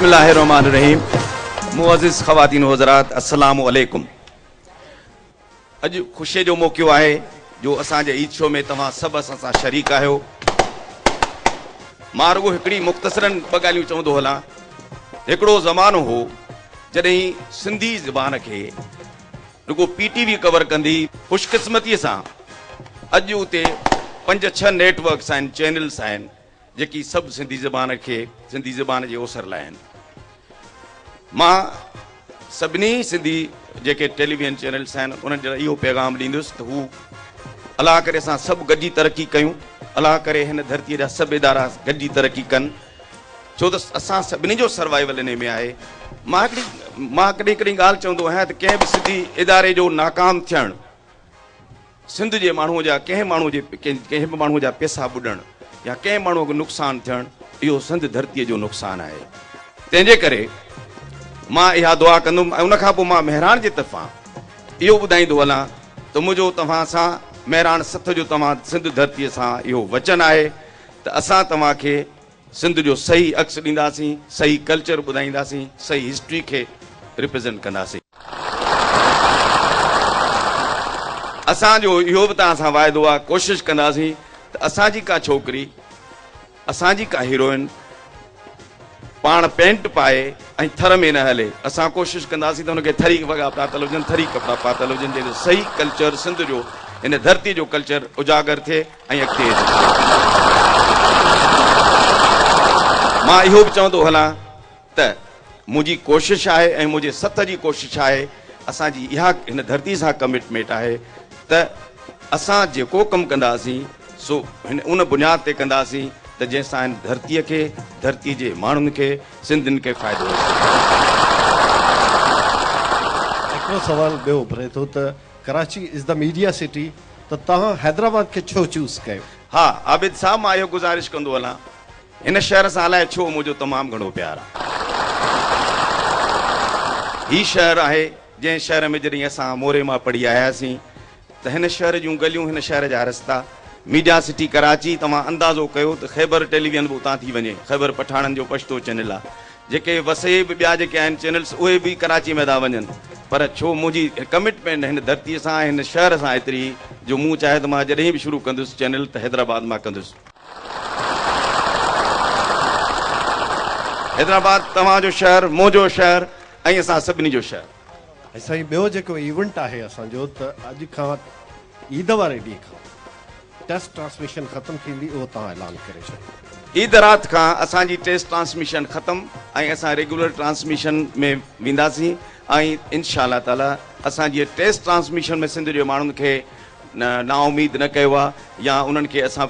بسم الله الرحمٰن الرحيم معزز خواتين و حضرات السلام عليڪم اڄ خوشي جو موقعو آهي جو اسان جي عيد شو ۾ توهان سڀ اسان سان شريڪ آهيو. مان رڳو هڪڙي مختصرن ٻه ڳالهيون چوندو هلان. هڪڙو زمانو هو جڏهن سنڌي زبان کي رڳو پي ٽي وي ڪور ڪندي هئي. خوشقسمتيء سان اڄ اتي پنج ڇهه نيٽ ورڪس آهن، چينلس آهن جيڪي سڀ سنڌي زبان کي سنڌي زبان جي اوسر لاء آهن. مان سڀني سنڌي جيڪي ٽيليويزن چينلس آهن انهن جي لاء اهو پيغام ڏيندس ته هو الله ڪري اسان سڀ گڏجي ترقي ڪيون، الله ڪري هن ڌرتيء جا سڀ ادارا گڏجي ترقي ڪن ڇو ته اسان سڀني جو سروائيول انهي ۾ آهي. مان هڪڙي مان ڪڏهن ڪڏهن ڳالهه چوندو آهيان ته ڪنهن به سنڌي اداري جو ناڪام ٿيڻ سنڌ جي ماڻهوء جا ڪنهن ماڻهوء جي ڪنهن به ماڻهوء جا پئسا ٻڏڻ يا ڪنهن ماڻهوء کي نقصان ٿيڻ اهو سنڌ ڌرتيء جو نقصان آهي. تنهن جي ڪري مان اها دعا ڪندم ۽ ان کان پوء مان مهراڻ جي طرفان اهو ٻڌائيندو هلان ته منهنجو توهان سان مهراڻ سٿ جو توهان سنڌ ڌرتيء سان اهو وچن آهي ته اسان توهان کي سنڌ جو صحيح عڪس ڏينداسين، صحيح ڪلچر ٻڌائينداسين، صحيح هسٽري کي ريپريزنٽ ڪنداسين. اسان جو اهو به توهان سان واعدو آهي، ڪوشش ڪنداسين ته اسان جي ڪا ڇوڪري، اسان جي ڪا هيروئن پاڻ پينٽ پائي ۽ ٿر ۾ نه هلي. اسان ڪوشش ڪنداسين ته هن کي ٿري وڳا پاتل هجن، ٿري ڪپڙا پاتل هجن، جنهن جو صحيح ڪلچر سنڌ جو هن ڌرتي جو ڪلچر اجاگر ٿئي. ۽ اڳتي اچي. مان اهو به چوندو هلان ته منهنجي ڪوشش آهي ۽ منهنجي سٿ جي ڪوشش آهي، اسان جي اها هن ڌرتي سان ڪمٽمينٽ آهي ته اسان جيڪو ڪم ڪنداسين سو هن ان بنياد تي ڪنداسين ته جنهن سان هن ڌرتيء کي، ڌرتي جي ماڻهن کي، سنڌين کي فائدو رسي. هڪڙو سوال ٻيو اڀري ٿو ته Karachi is the media city ته توهان حيدرآباد کي ڇو چوز ڪيو؟ ها عابد صاحب مان اهو گذارش ڪندو هلان هن شهر سان الائي ڇو منهنجو تمام گهڻو پيار آ. هي شهر آهي جنهن شهر ۾ جڏهن اسان موري مان پڙهي آياسين ته هن شهر جون گليون هن شهر جا رستا ميڊيا سٽي ڪراچي توهان اندازو ڪيو ته خيبر ٽيليويزن به اتان ٿي وڃي خيبر پٺاڻن جو پشتو چينل آ جيڪي وسيع به ٻيا جيڪي آهن چينلز اهي به ڪراچي ۾ ٿا وڃن پر ڇو منهنجي ڪمٽمينٽ هن ڌرتي سان ۽ هن شهر سان ايتري هئي جو مون چاهيو ته مان جڏهن به شروع ڪندس چينل ته حيدرآباد مان ڪندس. حيدرآباد توهان جو شهر، منهنجو شهر ۽ اسان سڀني جو شهر. ۽ سائين ٻيو جيڪو ايونٽ آهي اسان جو ته اڄ کان عيد واري ڏينهن کان ٽيسٽ ٽرانسميشن ختم ٿيندي اهو توهان اعلان ڪري ڇڏيو. عيد رات کان اسان جي ٽيسٽ ٽرانسميشن ختم ۽ اسان ريگيولر ٽرانسميشن ۾ وينداسين ۽ انشاء الله تعالي اسان جيئن ٽيسٽ ٽرانسميشن ۾ سنڌ جي ماڻهن کي نااميد نه ڪيو آهي يا انهن کي اسان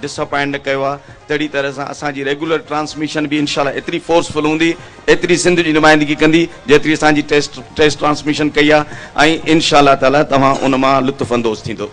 ڊس اپائنٽ نه ڪيو آهي تهڙي طرح سان اسان جي ريگيولر ٽرانسميشن به انشاء الله ايتري فورسفل هوندي ايتري سنڌ جي نمائندگي ڪندي جيتري اسان جي ٽيسٽ ٽيسٽ ٽرانسميشن ڪئي آهي ۽ انشاء الله تعالي توهان ان مان لطف اندوز ٿيندو.